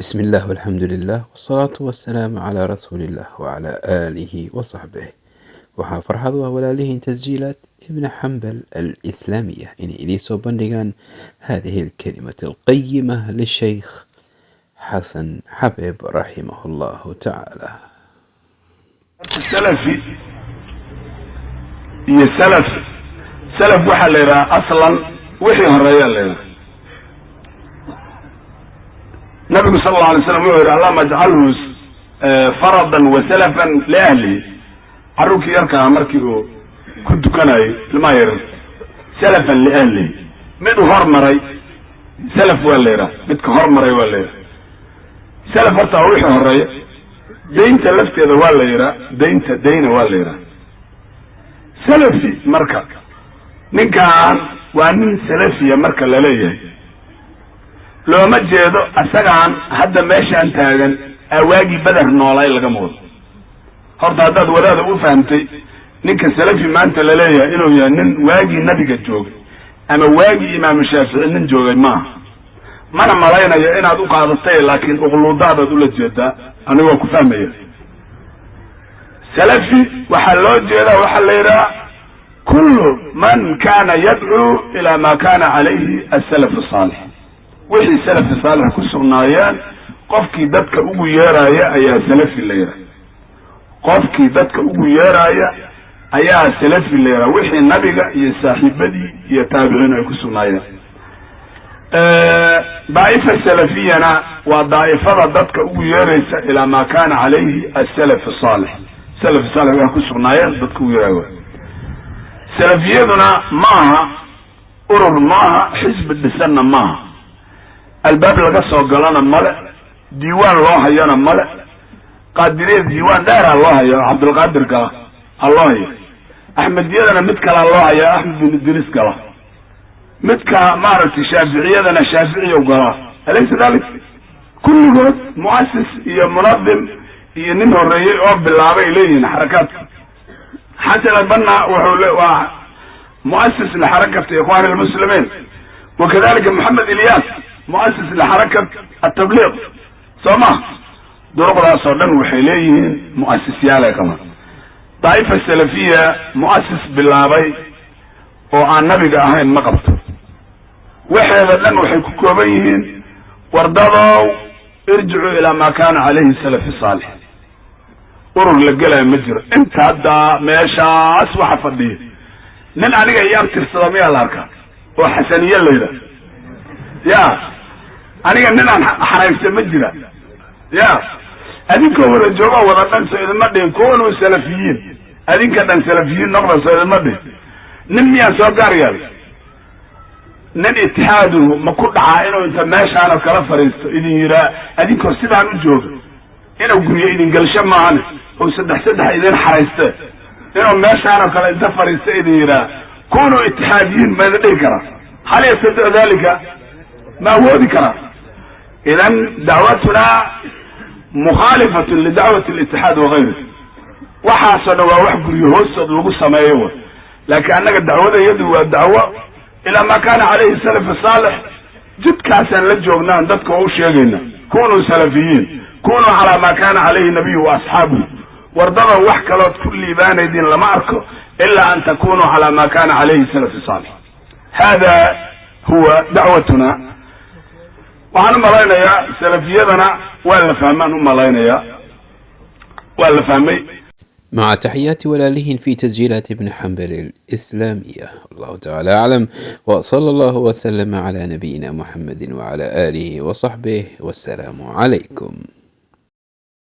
بسم الله والحمد لله والصلاة والسلام على رسول الله وعلى آله وصحبه. Waxaa farxad u ah walaalihiin Tasjiilaat Ibn Xambal Alislaamiya inay idiin soo bandhigaan هذه الكلمة القيمة للشيخ حسن حبيب رحمه الله تعالى. Salafi iyo salaf. Salaf waxaa la yidhaha aslan wixii horeeyaa la yidhaha. Nabigu sal alla alay slam wuxuu yidhi: "اللهم اجعله فرطا وسلفا لأهله." Carruurkii yarkaa markii uu ku dukanayay, ilmaha yaran, سلفا لأهله, mid u hormaray salaf waa la yidhaha, midka hormaray waa la yidhaha. Salaf horta waa wixii horeeya. Daynta lafteeda waa la yidhaha, daynta dayna waa la yidhaha. Salafi marka, ninkaan waa nin salafiya marka laleeyahay, looma jeedo asagaan hadda meeshaan taagan awaagii Beder noolay lagama wado. Horta haddaad wadaada u fahamtay ninka salafi maanta laleeyahay inuu yahay nin waagii Nabiga joogay ama waagii Imaamu Shaafici nin joogay, maaha. Mana malaynayo inaad u qaadatay, laakiin uqluudaadaad ula jeedaa, anigoo ku fahmaya. Salafi waxaa loo jeedaa, waxaa la yidhaha كل من كان يدعو إلى ما كان عليه السلف الصالح. Wixii salafi saalix ku sugnaayeen qofkii dadka ugu yeeraaya ayaa salafi la yidhaha. Qofkii dadka ugu yeeraaya ayaa salafi la yidhaha, wixii Nabiga iyo saaxiibadii iyo taabiciin ay ku sugnaayeen. Daa'ifa salafiyana waa daa'ifada dadka ugu yeeraysa إلى ما كان عليه السلف الصالح. Salaf saalix waxay ku sugnaayeen dadka ugu yeeraaya. Salafiyaduna maaha urur, maaha xisbi dhisanna, maaha albaab laga soo galana male, diiwaan loo hayana male. Qaadiriyada diiwaan dheeraa loo hayo, Cabdulqaadir gala ha loo hayo. Axmediyadana mid kalaa loo hayaa, Axmed bin Idriis gala. Midka maaragtay Shaaficiyadana Shaaficiyow galaa. أليس ذلك? Kulligood muasis iyo munadim iyo nin horeeyey oo bilaabay leeyihiin xarakaadka. Xasan Albanna wuxuu waa مؤسس لحركة إخوان المسلمين، وكذلك محمد إلياس مؤسس لحركة التبليغ. Soo ma duruqdaas oo dhan waxay leeyihiin mu'asisyaal ay qabaan. Daa'ifa salafiya mu'asis bilaabay oo aan Nabiga ahayn ma qabto. Waxeeda dhan waxay ku kooban yihiin: wardadow, ارجعوا إلى ما كان عليه السلف الصالح. Urur la gelaya ma jiro. Inta hadda meeshaas waxa fadhiya, nin aniga iyo abtirsada miyaa la arkaa oo Xasaniye la yidhaah? Ya, aniga nin aan xaraysta ma jira. Ya, adinkoo wada joogo, wada dhan, soo idinma dhihin "كونوا سلفيين"? Adinka dhan salafiyiin noqda, soo idinma dhihin? Nin miyaan soo gaar yeelay? Nin itixaaduhu ma ku dhacaa inuu inta meeshaanoo kala fadhiisto idin yiraa, adinkoo sidaan u jooga, inuu guryo idin gelsho maahane oo saddex saddex idin xarayste, inuu meeshaanoo kale inta fadhiista idin yiraa "كونوا اتحاديين"? Ma idin dhihi karaa? هل يستطيع ذلك? Ma awoodi karaa? إذن دعوتنا مخالفة لدعوة الاتحاد وغيره. Waxaasoo dhan waa wax guryo hoostood lagu sameeyo wa, laakiin annaga dacwada iyadu waa dacwo إلى ما كان عليه السلف الصالح. Jidkaasaan la joognaan dadka oo u sheegayna: كونوا سلفيين، كونوا على ما كان عليه النبي وأصحابه. Wardada, wax kalood ku liibaanaydin lama arko إلا أن تكونوا على ما كان عليه السلف الصالح. هذا هو دعوتنا. Waxaan u malaynayaa salafiyadana waa la fahmaan, u malaynayaa waa la fahmay. مع تحيات walaaliheen في تسجيلات ابن حنبل الإسلامية. والله تعالى أعلم، وصلى الله وسلم على نبينا محمد وعلى آله وصحبه، والسلام عليكم.